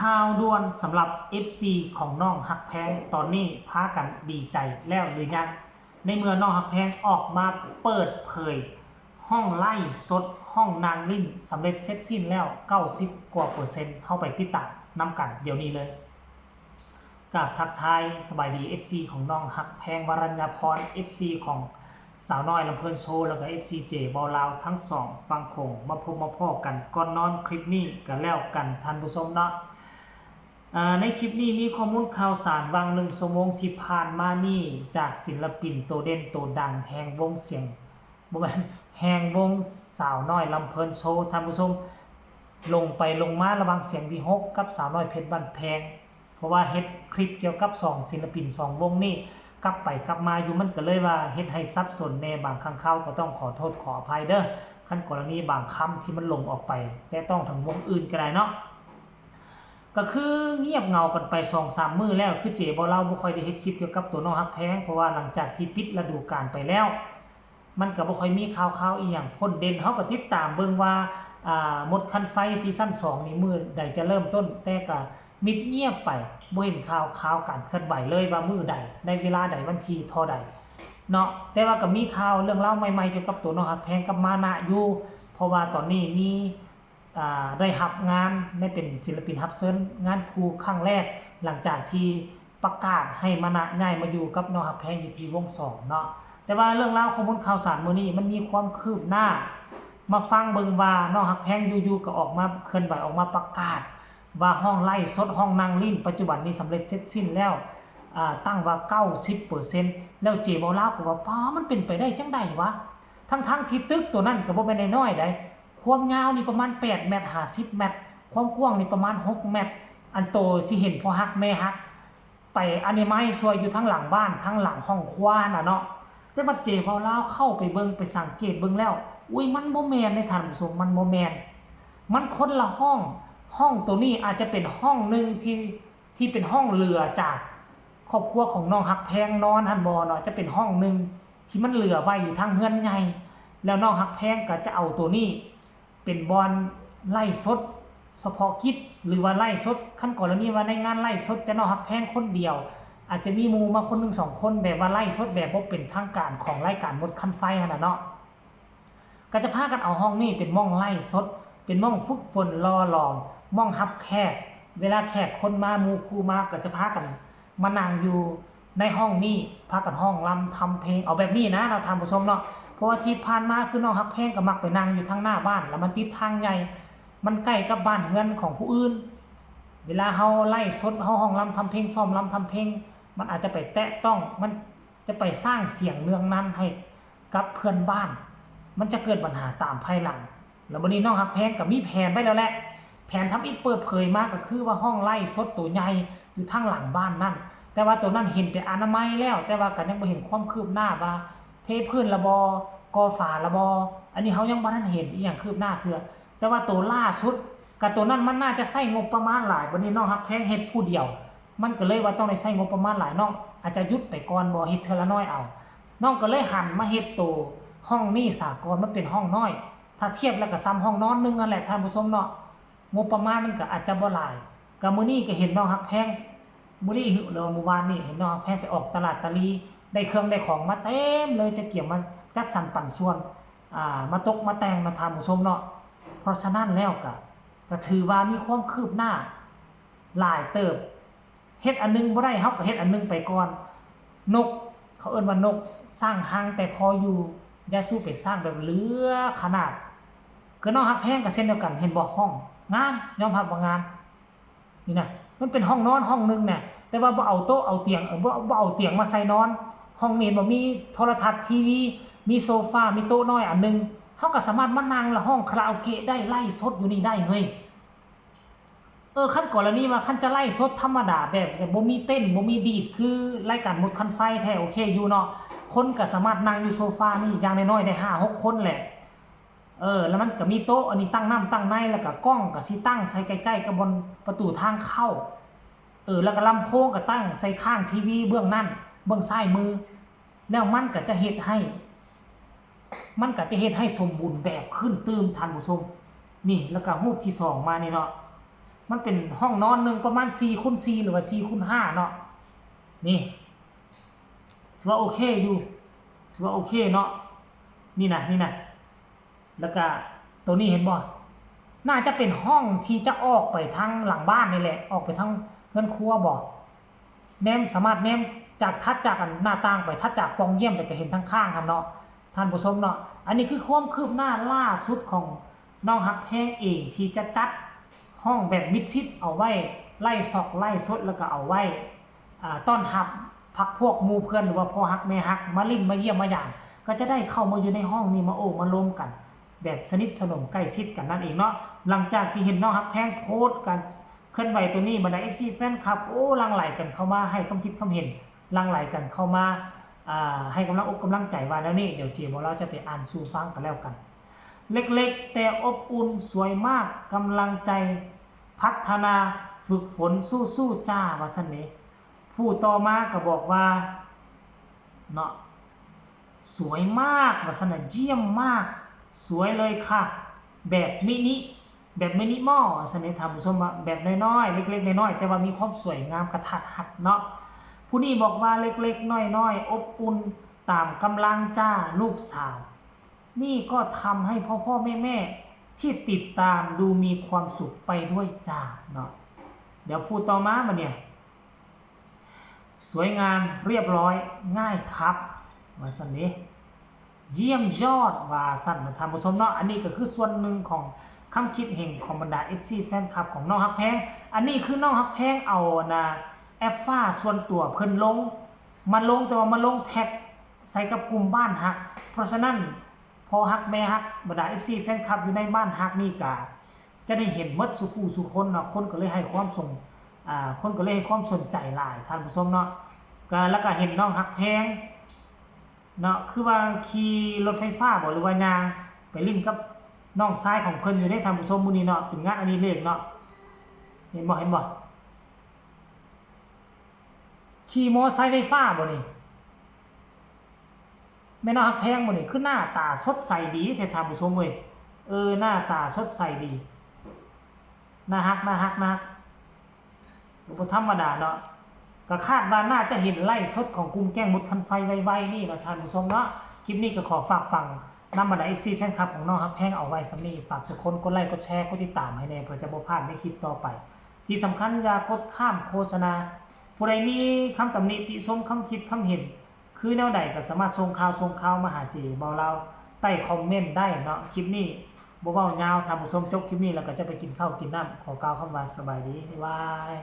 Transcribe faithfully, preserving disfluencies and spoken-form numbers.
ข่าวด่วนสำหรับ เอฟซี ของน้องฮักแพง ตอนนี้พากันดีใจแล้วหรือยัง ในเมื่อน้องฮักแพงออกมาเปิดเผยห้องไลฟ์สดห้องนางลิ้นสำเร็จเสร็จสิ้นแล้ว เก้าสิบกว่าเปอร์เซ็นต์ เฮาไปติดตามนำกันเดี๋ยวนี้เลย กราบทักทายสบายดี เอฟซี ของน้องฮักแพง วรัญญาพร เอฟซี ของสาวน้อยลำเพลินโชว์ แล้วก็ เอฟซี เจบ่าวลาวทั้งสองฝั่งโขงมาพบมาพ้อกันก่อนนอนคลิปนี้กันแล้วกันท่านผู้ชมเนาะ อ่า ในคลิปนี้มีข้อมูลข่าวสารวังหนึ่งชั่วโมงที่ผ่านมานี่จากศิลปินโตเด่นโตดังแห่งวงเสียง บ่แม่น แห่งวงสาวน้อยลำเพลินโชว์ท่านผู้ชม ลงไปลงมาระหว่างเสียงวีหกกับสาวน้อยเพชรบ้านแพง เพราะว่าเฮ็ดคลิปเกี่ยวกับสองศิลปินสองวงนี่กลับไปกลับมาอยู่มันก็เลยว่าเฮ็ดให้สับสนแน่บางครั้งคราวก็ต้องขอโทษขออภัยเด้อคันกรณีบางคำที่มันหลงออกไป แต่ต้องถึงวงอื่นก็ได้เนาะ ก็คือเงียบเหงากันไปสองสามมื้อแล้ว คือเจบ่าวลาวบ่ค่อยได้เฮ็ดคลิปเกี่ยวกับตัวน้องฮักแพง เพราะว่าหลังจากที่ปิดฤดูกาลไปแล้ว มันก็บ่ค่อยมีข่าวข่าวอีหยังพ้นเด่น เฮาก็ติดตามเบิ่งว่า อ่า มดคันไฟซีซั่นสองนี่มื้อใดจะเริ่มต้น แต่ก็มิดเงียบไป บ่เห็นข่าวข่าวการเคลื่อนไหวเลยว่ามื้อใด ในเวลาใดวันที่เท่าใดเนาะ แต่ว่าก็มีข่าวเรื่องราวใหม่ๆเกี่ยวกับตัวน้องฮักแพงกับมานะอยู่ เพราะว่าตอนนี้มี อ่า ได้รับงานได้เป็นศิลปินรับเชิญงานคู่ครั้งแรก หลังจากที่ประกาศให้มานะย้ายมาอยู่กับน้องฮักแพงอยู่ที่วงสองเนาะ แต่ว่าเรื่องราวข้อมูลข่าวสารมื้อนี้มันมีความคืบหน้า มาฟังเบิ่งว่าน้องฮักแพงอยู่ๆก็ออกมาเคลื่อนไหวออกมาประกาศ ว่าห้องไลฟ์สดห้องนางลิ้นปัจจุบันนี้สำเร็จเสร็จสิ้นแล้ว อ่า ตั้งว่า เก้าสิบเปอร์เซ็นต์ แล้วเจบ่าวลาวก็ว่า "ป๊า มันเป็นไปได้จั่งใดวะ ทั้งๆที่ตึกตัวนั้นก็บ่แม่นน้อยๆใด ความยาวนี่ประมาณ แปดเมตร ห้าสิบเมตร ความกว้างนี่ประมาณ หกเมตร อันโตที่เห็นพ่อฮักแม่ฮัก ไปอนามัยซอยอยู่ทางหลังบ้านทางหลังห้องครัวน่ะเนาะ แต่บัดเจบ่าวลาวเข้าไปเบิ่งไปสังเกตเบิ่งแล้ว อุ้ย มันบ่แม่นเด้ท่านผู้ชม มันบ่แม่น มันคนละห้อง ห้องตัวนี้อาจจะเป็นห้องหนึ่งที่ ที่เป็นห้องเหลือจากครอบครัวของน้องฮักแพงนอนหั่นบ่เนาะ จะเป็นห้องหนึ่งที่มันเหลือไว้อยู่ทางเฮือนใหญ่ แล้วน้องฮักแพงก็จะเอาตัวนี้ เป็นบ่อนไลฟ์สดเฉพาะกิจ หรือว่าไลฟ์สด คันกรณีว่าในงานไลฟ์สดแต่น้องฮักแพงคนเดียว อาจจะมีหมู่มาคนหนึ่งสองคน แบบว่าไลฟ์สดแบบบ่เป็นทางการของรายการมดคันไฟหั่นน่ะเนาะ ก็จะพากันเอาห้องนี้เป็นหม่องไลฟ์สด เป็นหม่องฝึกฝนหล่อหลอม หม่องรับแขก เวลาแขกคนมาหมู่คู่มาก็จะพากันมานั่งอยู่ในห้องนี้ พากันฮ้องรำทำเพลง เอาแบบนี้นะเนาะท่านผู้ชมเนาะ เพราะว่าที่ผ่านมาคือน้องฮักแพงก็มักไปนั่งอยู่ทางหน้าบ้าน แล้วมันติดทางใหญ่ มันใกล้กับบ้านเฮือนของผู้อื่น เวลาเฮาไลฟ์สด เฮาฮ้องรำทำเพลง ซ้อมรำทำเพลง มันอาจจะไปแตะต้อง มันจะไปสร้างเสียงเนืองนั้นให้กับเพื่อนบ้าน มันจะเกิดปัญหาตามภายหลัง แล้วบัดนี้น้องฮักแพงก็มีแผนไว้แล้วแหละ แผนทำอิฐเปิดเผยมาก็คือว่าห้องไลฟ์สดตัวใหญ่อยู่ทางหลังบ้านนั่น แต่ว่าตัวนั้นเห็นเป็นอนามัยแล้ว แต่ว่าก็ยังบ่เห็นความคืบหน้าว่าเทพื้นละบ่ ก่อฝาละบ่ อันนี้เฮายังบ่ทันเห็นอีหยังคืบหน้าเทื่อ แต่ว่าตัวล่าสุด กับตัวนั้นมันน่าจะใช้งบประมาณหลาย บัดนี้น้องฮักแพงเฮ็ดผู้เดียว มันก็เลยว่าต้องได้ใช้งบประมาณหลาย น้องอาจจะหยุดไปก่อนบ่ เฮ็ดเทื่อละน้อยเอา น้องก็เลยหันมาเฮ็ดตัวห้องนี้ซะก่อน มันเป็นห้องน้อย ถ้าเทียบแล้วก็ส่ำห้องนอนหนึ่งนั่นแหละท่านผู้ชมเนาะ งบประมาณมันก็อาจจะบ่หลาย ก็มื้อนี้ก็เห็นน้องฮักแพง มื้อนี้หรือว่ามื้อวานนี้เห็นน้องฮักแพงไปออกตลาดตะลี ได้เครื่องได้ของมาเต็มเลย จะเกียมมาจัดสรรปันส่วน อ่า มาตกมาแต่งนะท่านผู้ชมเนาะ เพราะฉะนั้นแล้วก็ ก็ถือว่ามีความคืบหน้าหลายเติบ เฮ็ดอันหนึ่งบ่ได้ เฮาก็เฮ็ดอันหนึ่งไปก่อน นก เขาเอิ้นว่านกสร้างรังแต่พออยู่ อย่าสู้ไปสร้างแบบเหลือขนาด คือน้องฮักแพงก็เช่นเดียวกัน เห็นบ่ ห้องงาม ยอมรับว่างาม นี่นะ มันเป็นห้องนอนห้องหนึ่งน่ะ แต่ว่าบ่เอาโต๊ะเอาเตียง เออ บ่ บ่เอาเตียงมาใส่นอน ห้องนี้บ่มีโทรทัศน์ ทีวี มีโซฟา มีโต๊ะน้อยอันหนึ่ง เฮาก็สามารถมานั่งแล้วฮ้องคาราโอเกะได้ ไลฟ์สดอยู่นี่ได้เฮ้ย เออ คันกรณีว่าคันจะไลฟ์สดธรรมดาแบบบ่มีเต้น บ่มีดีด คือรายการมดคันไฟแท้ โอเคอยู่เนาะ คนก็สามารถนั่งอยู่โซฟานี่อย่างน้อยๆได้ห้าหกคนแหละ เออ แล้วมันก็มีโต๊ะอันนี้ตั้งน้ำตั้งใน แล้วก็กล้องก็สิตั้งใส่ใกล้ๆกับบ่อนประตูทางเข้า เออ แล้วก็ลำโพงก็ตั้งใส่ข้างทีวีเบื้องนั้น เบื้องซ้ายมือ แล้วมันก็จะเฮ็ดให้ มันก็จะเฮ็ดให้สมบูรณ์แบบขึ้นตื่มท่านผู้ชม นี่ แล้วก็รูปที่สองมานี่เนาะ มันเป็นห้องนอนหนึ่งประมาณสี่คูณสี่หรือว่าสี่คูณห้าเนาะ นี่ ถือว่าโอเคอยู่ ถือว่าโอเคเนาะ นี่นะ นี่นะ แล้วก็ตัวนี้เห็นบ่ น่าจะเป็นห้องที่จะออกไปทางหลังบ้านนี่แหละ ออกไปทางเฮือนครัวบ่ แนม สามารถแนมจาก ถัดจากอันหน้าต่างไป ถัดจากป่องเยี่ยมไปก็เห็นทางข้างครับเนาะ ท่านผู้ชมเนาะ อันนี้คือความคืบหน้าล่าสุดของน้องฮักแพงเองที่จะจัดห้องแบบมิดชิดเอาไว้ไลฟ์ซอกไลฟ์สด แล้วก็เอาไว้ อ่า ต้อนรับพรรคพวกหมู่เพื่อนหรือว่าพ่อฮักแม่ฮักมาลิ้นมาเยี่ยมมายาม ก็จะได้เข้ามาอยู่ในห้องนี้มาโอ้มาลมกัน แบบสนิทสนมใกล้ชิดกันนั่นเองเนาะ หลังจากที่เห็นน้องฮักแพงโพสต์การเคลื่อนไหวตัวนี้ บรรดา เอฟซี แฟนคลับ โอ้ หลั่งไหลกันเข้ามาให้ความคิดความเห็น หลั่งไหลกันเข้ามา อ่า ให้กำลังอกกำลังใจว่าแล้วนี่ เดี๋ยวเจมส์เราจะไปอ่านสู่ฟังกันแล้วกัน เล็กๆ แต่อบอุ่น สวยมาก กำลังใจ พัฒนา ฝึกฝน สู้ๆ จ้า ว่าซั่นเด้ ผู้ต่อมาก็บอกว่า เนาะ สวยมาก ว่าซั่นน่ะ เยี่ยมมาก สวยเลยค่ะ แบบมินิ แบบมินิมอล ว่าซั่นเด้ ท่านผู้ชม ว่าแบบน้อยๆ เล็กๆ น้อยๆ แต่ว่ามีความสวยงามกระทัดรัดเนาะ ผู้นี้บอกว่าเล็กๆ น้อยๆ อบอุ่น ตามกำลังจ้า ลูกสาว นี่ก็ทำให้พ่อๆ แม่ๆ ที่ติดตามดูมีความสุขไปด้วยจ้าเนาะ เดี๋ยวผู้ต่อมาบัดเนี่ย สวยงาม เรียบร้อย ง่ายครับ ว่าซั่นเด้ เยี่ยมยอด ว่าซั่นนะท่านผู้ชมเนาะ อันนี้ก็คือส่วนหนึ่งของคำคิดเห็นของบรรดา เอฟซี แฟนคลับของน้องฮักแพง อันนี้คือน้องฮักแพงเอานะ แอปฟ้าส่วนตัวเพิ่นลง มาลง แต่ว่ามาลงแท็กใส่กับกลุ่มบ้านฮัก เพราะฉะนั้น พ่อฮักแม่ฮัก บรรดา เอฟซี แฟนคลับอยู่ในบ้านฮักนี่กะ จะได้เห็นหมดสู่ผู้สู่คนเนาะ คนก็เลยให้ความสน อ่า คนก็เลยให้ความสนใจหลาย ท่านผู้ชมเนาะ ก็ แล้วก็เห็นน้องฮักแพงเนาะ คือว่าขี่รถไฟฟ้าบ่ หรือว่าย่างไปลิ้นกับน้องชายของเพิ่นอยู่เด้ ท่านผู้ชม มื้อนี้เนาะ เป็นงานอดิเรกเนาะ เห็นบ่ เห็นบ่ ขี่มอไซค์ไฟฟ้าบ่นี่ แม่นน้องฮักแพงบ่นี่ คือหน้าตาสดใสดีแท้ ท่านผู้ชมเอ้ย เออ หน้าตาสดใสดี น่าฮัก น่าฮัก น่าฮัก บ่ธรรมดาเนาะ ก็คาดว่าน่าจะเห็นไลฟ์สดของกลุ่มแก๊งมดคันไฟไวๆ นี่เนาะ ท่านผู้ชมเนาะ คลิปนี้ก็ขอฝากฝังนำบรรดา เอฟซี แฟนคลับของน้องฮักแพงเอาไว้ส่ำนี้ ฝากทุกคนกดไลค์ กดแชร์ กดติดตามให้แน่ เพื่อจะบ่พลาดในคลิปต่อไป ที่สำคัญอย่ากดข้ามโฆษณา ผู้ใดมีคำตำหนิติชม คำคิดคำเห็น คือแนวใดก็สามารถส่งข่าว ส่งข่าวมาหาเจเบาลาวใต้คอมเมนต์ได้เนาะ คลิปนี้บ่เว้ายาว ท่านผู้ชม จบคลิปนี้แล้วก็จะไปกินข้าวกินน้ำ ขอกล่าวคำว่าสบายดี บ๊ายบาย